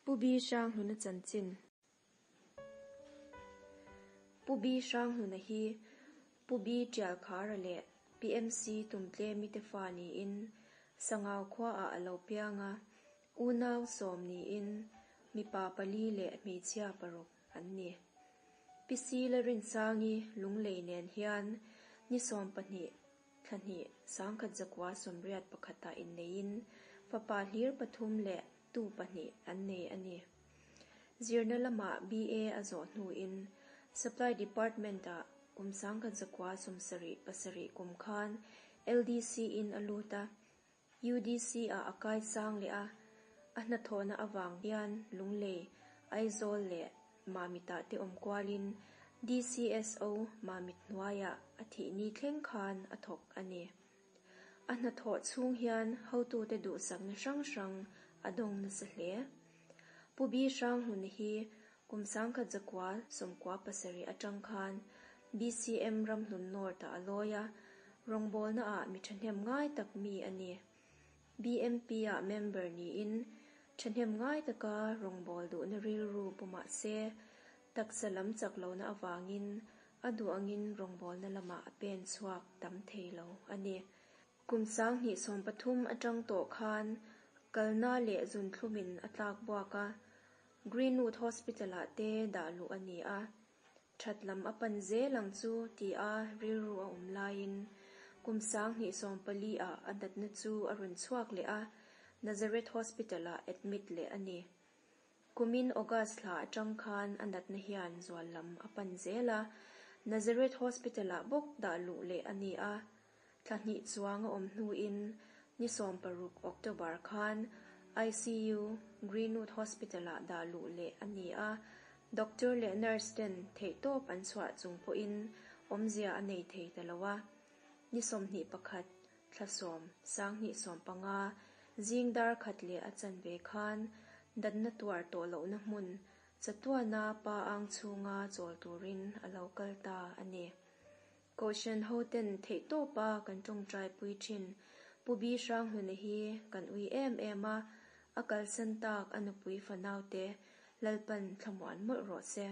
Pu B Hranghluna chanchin. Pu B Hranghluna hi Pu B Tialkhara leh PMC Tumtlemi te fa niin Sangau khuaah a lo piang a, unau sawm niin mipa pali leh hmeichhia paruk an ni. Pi Sila Rinsangi Lunglei nen hian ni 12 thla hnih 1981 ah inneiin fapa hlir pathum leh tu pahnih an nei a ni. Zirna lamah BA a zawh hnuin Supply Department-ah kum 1977 kum khan LDC-in a lut a, UDC-ah a kai sang leh a, a hnathawhna avang hian Lunglei, Aizawl leh Mamitah te awm kualin DCSO Mamit hnuaiah a thih ni thleng khan a thawk a ni. A hnathawh chhung hian hotute duhsakna hrang hrang a dawng nasa hle. Pu B Hranghluna hi kum 1997 atang khan BCM Ramhlun North-ah a lawi a, rawngbawlnaah mi thahnem ngai tak mi a ni. BMP-ah member niin thahnem ngai taka rawngbâwl duhna rilru pu mah se, taksa lam chak lohna avangin a duh angin rawngbâwlna lamah a pen chhuak tam thei lo a ni. Kum 2013 atang tawh khan kalna leh zunthlum-in a tlak buak a, Greenwood Hospital-ah te dah luh a ni a. That lam a pan zel ang chu ti a rilru a awm laiin kum 2014 ah a natna chu a rawn chhuak leh a, Nazareth Hospital-ah admit leh a ni. Kumin August thla atang khan a natna hian zual lam a pan zel a, Nazareth Hospital-ah bawk dah luh leh a ni a. Thla hnih chuang a awm hnuin ni 16 October khan ICU, Greenwood Hospital-ah dah luh leh a ni a, doctor leh nurse ten theihtawp an chhuah chung pawhin awmzia a nei thei ta lo a. Ni 21, thla 10, 2015, zing dar khat leh a chanve khan natna tuar tawh lohna hmun chatuana pa ang chhunga chawl turin a lo kal ta a ni. Kohhran hoten theihtawpa kan tawngtai pui thin. Pu B Hranghluna hi kan ui em em a, a kalsan tak a nupui fanaute Lalpan thlamuan mawlh rawh se.